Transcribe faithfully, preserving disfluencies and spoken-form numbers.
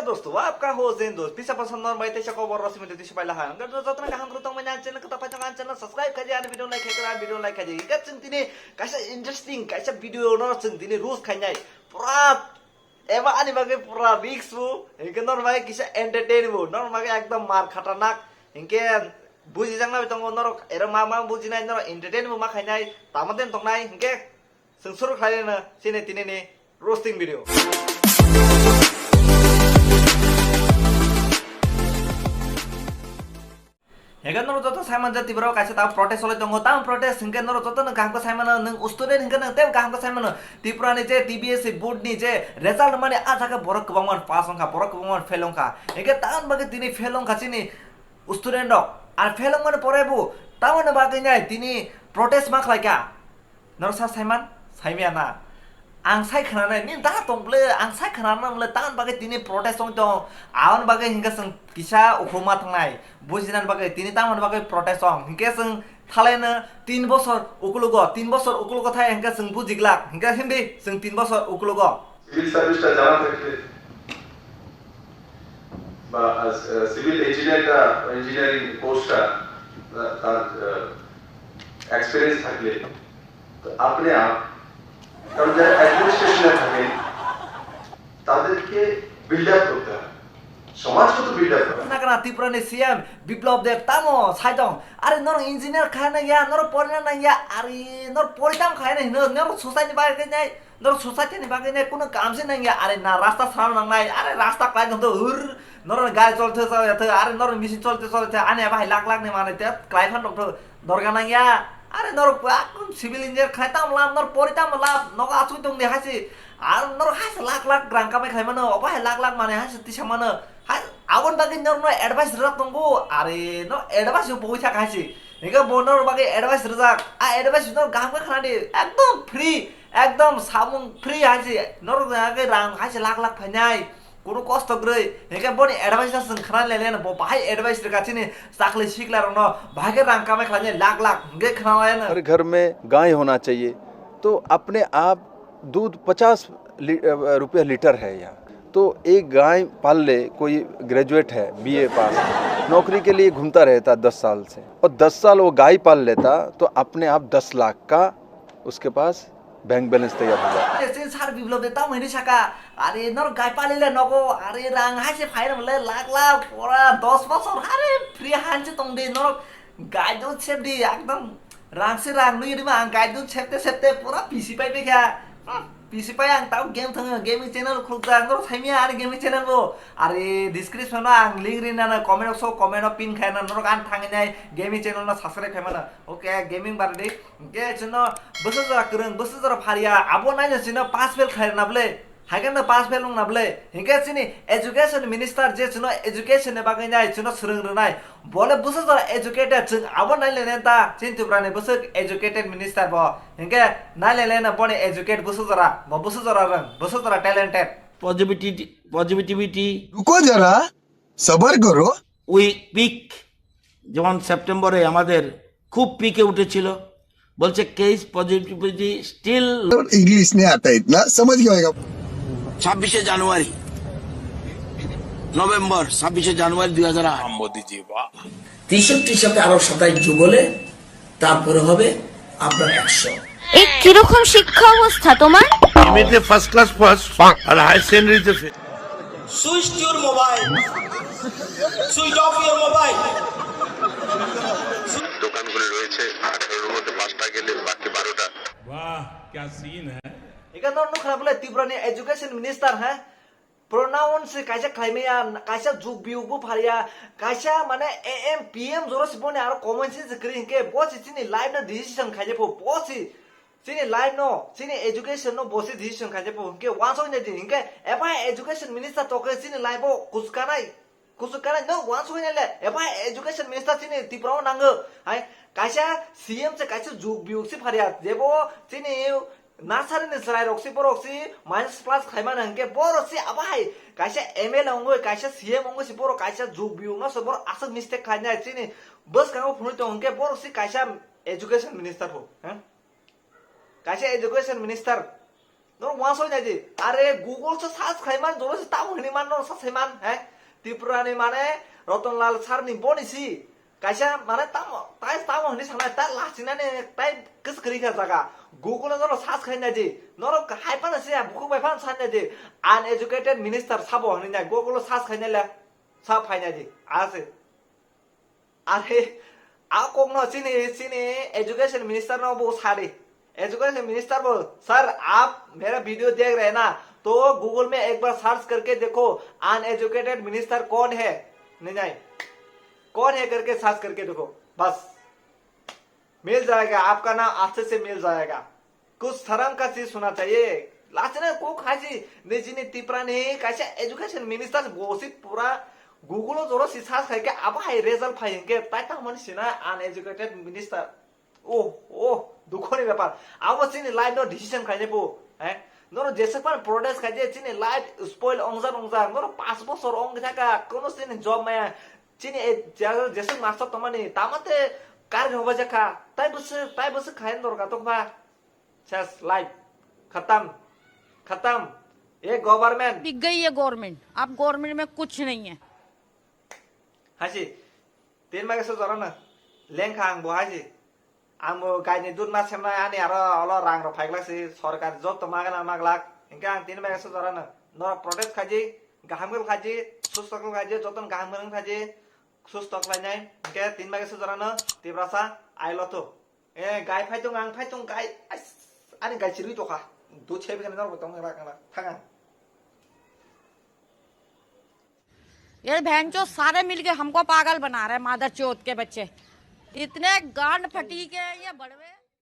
Dosto, आपका host Zain दोस्त। Pisa pasan nor bai teisa kobor rosmi teisa pai laha. Angka do jotna kaham kru tong manya channel kata pai tong channel subscribe khaji ani video like khaji ani video like khaji. Ikat chwng tini kaisa interesting kaisa video no chwng tini roast khainai. Pura eba ani bagwi pura risk bu. Ikat nor bai kisa entertain bu. Nor bai ekdom mar khatanak. Ikat buji jang na tongo norok era ma ma buji nai norok entertain bu ma khainai. Tamaten tong nai. Ikat Chwng suru khlaina chini tinini roasting video. Hingke norok joto saiman jati borok kaisa ta protest solai tongo, tamo protest hingke norok joto no kaham khe saimano, nwng student hingke nwng tebo kaham khe saimano, Tripura ni je T B S C board ni je result mani a jaga borok kwbangma pass wngkha, borok kwbangma fail wngkha, hingke tamoni bagwi tini fail wngkha chini student rok, ar fail wngmani pore bo tamoni bagwi nai tini protest ma khlaikha. Norok sa saiman? Saimaya na? Ang sai khnanai, nini da tong ble, ang sai khnana ble, tamoni bagwi tini protest wng tong. Aboni bagwi hinkhe chwng kisa ukhuma thangnai. Bujinani bagwi tini tamoni bagwi protest wng. Hinkhe chwng thalaino tin bosor ukulugo, tin bosor ukulugo thai hinkhe chwng bujiglak. Hinkhe hindi chwng tin bosor ukulugo. Civil service ta jana thakle ba, ah, civil engineer ta, engineering course ta, ah, tar, ah, experience thakle, to apne aap, karon jara administration e thake, taderke build up korte hoy, somajke to build up korte hoy. Khna khna Tripura ni C M Biplab Deb tamo sai tong, are norok engineer khaina ya, norok porina nang ya, are norok poritam khaina hino, norok society ni bagwi nai, Norok society ni bagwi ne kunu kam se nangya, are na rasta sram nangnai, are rasta klai tongtho, hur, norok gari choltho choltho, are norok machine choltho choltho, ani abo hai lakh lakh ni manwi te klai phan tongtho, dorga nangya, are norok ba civil engineer khlai tamo lam, norok pori tamo lam, nogo asugwi tongdi haise, are norok haise lakh lakh rang kamai khlai mano, obo hai lakh lakh manwi haise tisa mano, hai aboni bagwi norokno advice rwjak tongo, are no advice bo bui thak haise, hingke bo norok bagwi advice rwjak, a advice norok kaham khe khnadi, ekdom free. Ekdom samung free hai se, norok ni age rang hai se lakh lakh phainai, kunu kosto kwrwi. Hingke boni advice no chwng khna lele no, bo bahai advice rwkha chini chakli sikla rokno, bahai khe rang kamai khlainai lakh lakh, hingke khna lele no. हर घर में गाय होना चाहिए, तो अपने आप दूध पचास लि-, अ, रुपया लीटर है यहाँ, तो एक गाय पाल ले, कोई ग्रेजुएट है, बी ए पास, नौकरी के लिए घूमता रहता दस साल से, और दस साल वो गाय पाल लेता, तो अपने आप दस लाख का उसके पास बैंक बैलेंस तैयार हो जाता है। Are, chini sir Biplab de tamo hinwi saka, are norok gai pali le nogo, are rang hai se phai rw le lakh lakh, pora dos bosor, are free han se tong de, norok gai do sep di, ekdom rang se rang nui rima, ang gai do septe septe pura P C pai bekha. Hmm, P C pai ang tamo game thang, gaming channel khuluk jang, norok sai miya ani gaming channel bo, are description o ang link ri nana, comment box o comment o pin khai na, norok ani thangwi nai gaming channel no subscribe khai mano. Okay, gaming bar de. Hingke chwngno bwswk jora kwrwng, bwswk jora pharia, abo naino chwngno pass fail khlai rwna bwle, hai khe no pass fail wngna bwle. Hingke chini education minister je chwngno education ni bagwi nai, chwngno swrwng rwnai, bole bwswk jora educated, chwng abo nai le ta, chini Tripura ni bwswk educated minister bo. Hingke nai le no boni educate bwswk jora, bo bwswk jora rwng, bwswk jora talented. Positivity, positivity. रुको जरा, सबर करो। We peak, যেমন সেপ্টেম্বরে আমাদের খুব পিকে উঠেছিল, বলছে কেস পজিটিভিটি স্টিল। इंग्लिश नहीं आता इतना, समझ गया होगा। ছাব্বিশে জানুয়ারি, নভেম্বর, ছাব্বিশে জানুয়ারি দুই হাজার আট। মোদিজি, বাহ। তেষট্টির সাথে আরো সাতাইশ যোগ হলে তারপরে হবে আপনার একশো। এ কিরকম শিক্ষা অবস্থা তোমার? এমনিতে ফার্স্ট ক্লাস পাস আর হায়ার সেকেন্ডারিতে fail. Switch your mobile. Switch off your mobile. দোকানগুলি রয়েছে আঠারোর মধ্যে পাঁচটা গেলে বাকি বারোটা। वाह, क्या सीन है। Ega no nukha bole Tripura ni education minister ha pronoun se kaisa khlaimaya, kaisa juk biyuk bo pharia, kaisa mane A M P M jora se boni aro common sense kwrwi hinkhe bo se chini life no decision khaijak pho, bo se chini life no, chini education no bo se decision khaijak pho hinkhe wansok nai di hinkhe eba education minister tokhe chini life o kuchkanai. Kuchuk kanai no wansugwi nai le, eba education minister chini Tripura o nango. Hai, kaisa C M se kaisa juk biyuk se pharia, jebo chini nursery ni chwrai rok se borok se minus plus khlai mano hinkhe borok se abo hai kaisa M L A wngwi, kaisa C M wngwi se borok kaisa juk biyuk no se borok aswk mistake khlai nai chini bwskango phunui tongo hinkhe borok se kaisa education minister bo, ha? Kaisa education minister. Norok uansuk nai di. Are Google se search khai man, joro se tamo hini man, norok search khai man, he? Tripura ni mane Ratan Lal sir ni boni si. Kaisa mane tamo, tai tamo hini sanai, tai lachinani, tai kis kri kha jaga. Google no norok search khai nai di. Norok hai phano se, bukhuk bai phano search nai di. Uneducated minister sabo hini nai, Google o search khai nai le. Sa phai nai di. Ase. Are, a kokno chini, chini education minister no bo sadi. Education minister bo, "Sir, आप मेरा वीडियो देख रहे हैं ना, तो Google में एक बार सर्च करके देखो, अनएजुकेटेड मिनिस्टर कौन है?" नहीं, नहीं, "कौन है करके सर्च करके देखो, बस मिल जाएगा, आपका नाम अच्छे से मिल जाएगा।" कुछ शर्म का चीज होना चाहिए। Last na kok haji, ni chini Tripura ni kaisa education minister bo si pura Google o joro si search khai khe abo hai result phai hwnkhe tai tamo ni sina uneducated minister. Oh, oh, dukho ni bepar. Abo chini life no decision khai nai bo, eh? Noro jeswk pan protest khai je chini life spoil ongjak ongjak. Noro panch bochor ong thaka kono chini job maya. Chini e, je-, jeswk master tongmani tamate kar hoba jakha. Tai bwswk, tai bwswk khai nor ga tokba. Ses, life. खत्म। खत्म। ये गवर्नमेंट। बिक गई ये गवर्नमेंट। अब गवर्नमेंट में कुछ नहीं है। Haisi, tin mage so jorano lengkha ang bo haisi. Ang bo gaini dut ma semnai ani aro olo rang rok phaiglak si, sorkar joto magana maglak. Hinkhe ang tin mage so jorano norok protest khaji, kaham khe khaji, susto khe khaji, jotono kaham khe khaji, susto khlainai. Hinkhe tin mage so jorano Tiprasa I love you. Eh, gai phai tong ang, phai tong gai. Ais, ani gai chirwi tokha. Do chebi kani norok tong ra kala. Thang ang. ये बहनचोद सारे मिलके हमको पागल बना रहे हैं, मादरचोद के बच्चे। इतने गांड फटी के ये बड़वे।